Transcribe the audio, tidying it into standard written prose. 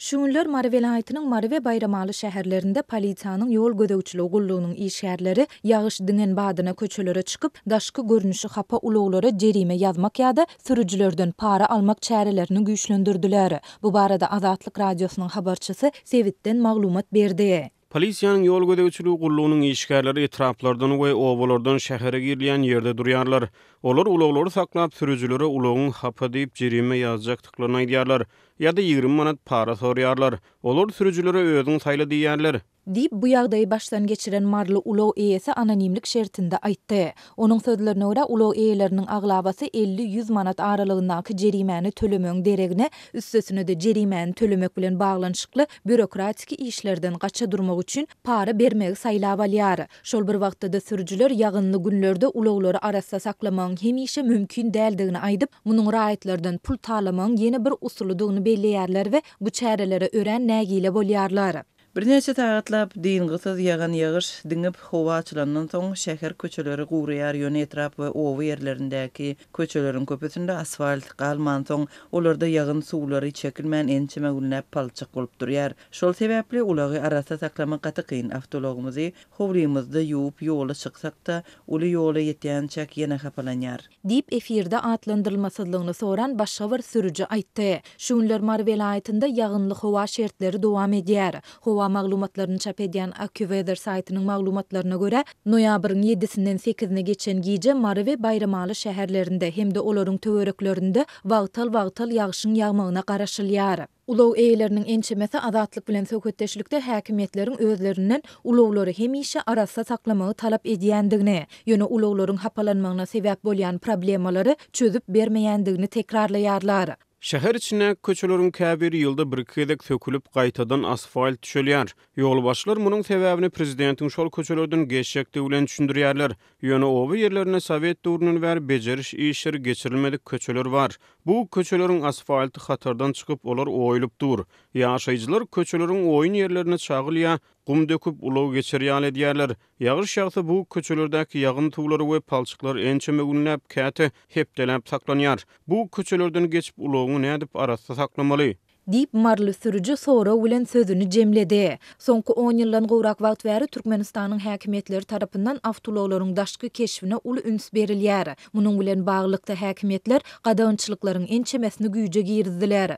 Şu günler Mary welaýatynyň Mary we Baýramaly şäherlerinde polisiýanyň ýol gözegçiligi gullugynyň işgärleri ýagyş diňen badyna köçelere çykyp, daşky görnüşi hapa ulaglara jerime ýazmak ýa-da sürüjilerden para almak çärelerini güýçlendirdiler. Bu barada Azatlyk Radiosynyň habarçysy sebitden maglumat berdi. Polisiýanyň ýol gözegçiligi gullugynyň işgärleri etraplardan we obalardan şähere girilýän ýerde durýarlar. Olar ulaglary saklap, sürüjilere ulagyň hapa diýip jerime ýazjakdyklaryny aýdýarlar. Ýa-da 20 manat para soraýarlar. Olar sürüjilere özüň saýla diýýärler. Diýip, bu ýagdaýy başdan geçiren maryly ulag eýesi anonimlik şertinde aýtdy. Onuň sözlerine görä, ulag eýeleriniň aglabasy 50-ýüz manat aralygyndaky jerimäni tölemegiň deregine, üstesine-de jerimäni tölemek bilen baglanyşykly býurokratiki işlerden gaça durmak üçin para bermegi saýlap alýar. Şol bir wagtda-da sürüjiler ýagynly günlerde ulaglary arassa saklamagyň hemişe mümkin däldigini aýdyp, munuň raýatlardan pul talamagyň ýene bir usulydygyny belleýärler we bu çärelere örän nägile bolýarlar. Birnäçe sagatlap dyngysyz ýagan ýagyş diňip, howa açylandan soň, şäher köçeleri guraýar, ýöne etrap we oba ýerlerindäki köçeleriň köpüsinde asfalt galmansoň, olarda ýagyn suwlary çekilmän ençeme günläp palçyk bolup durýar. Şol sebäpli ulagy arassa saklamak gaty kyn. Awtoulagymyzy howlymyzda ýuwup ýola çyksak-da, uly ýola ýetýänçäk ýene hapalanýar. Diýip, efirde atlandyrylmasyzlygyny soran başga bir sürüji aýtdy. Şu günler Mary welaýatynda ýagynly howa şertleri dowam edýär. Howa maglumatlaryny çap edýän AccuWeather saýtynyň maglumatlaryna görä, noýabryň ýedisinden sekizine geçen gije Mary we Baýramaly şäherlerinde hem-de olaryň töwereklerinde wagtal-wagtal ýagşyň ýagmagyna garaşylýar. Ulag eýeleriniň ençemesi Azatlyk bilen söhbetdeşlikde häkimiýetleriň özlerinden ulaglary hemişe arassa saklamagy talap edýändigini, ýöne ulaglaryň hapalanmagyna sebäp bolýan problemalary çözüp bermeýändigini tekrarlaýarlar. Şäher içindäki köçeleriň käbiri ýylda birki gezek sökülip, gaýtadan asfalt düşelýär. Ýolbaşçylar munuň sebäbini prezidentiň şol köçelerden geçjekdigi bilen düşündirýärler. Ýöne oba ýerlerinde sowet döwründen bäri bejeriş işleri geçirilmedik köçeler bar. Bu köçeleriň asfalty hatardan çykyp, olar oýulyp dur. Ýaşaýjylar köçeleriň oýun ýerlerine çagyl ýa gum döküp, ulag geçer ýaly edýärler. Ýagyş ýagsa bu köçelerdäki ýagyn suwlary we palçyklar ençeme günläp, käte hepdeläp saklanýar. Bu köçelerden geçip ulagyňy nädip arassa saklamaly? Diýip, maryly sürüji sorag bilen sözüni jemledi. Soňky on ýyldan gowrak wagt bäri Türkmenistanyň häkimiýetleri tarapyndan awtoulaglaryň daşky keşbine uly üns berilýär. Munuň bilen baglylykda häkimiýetler gadagançylyklaryň ençemesini güýje girizdiler.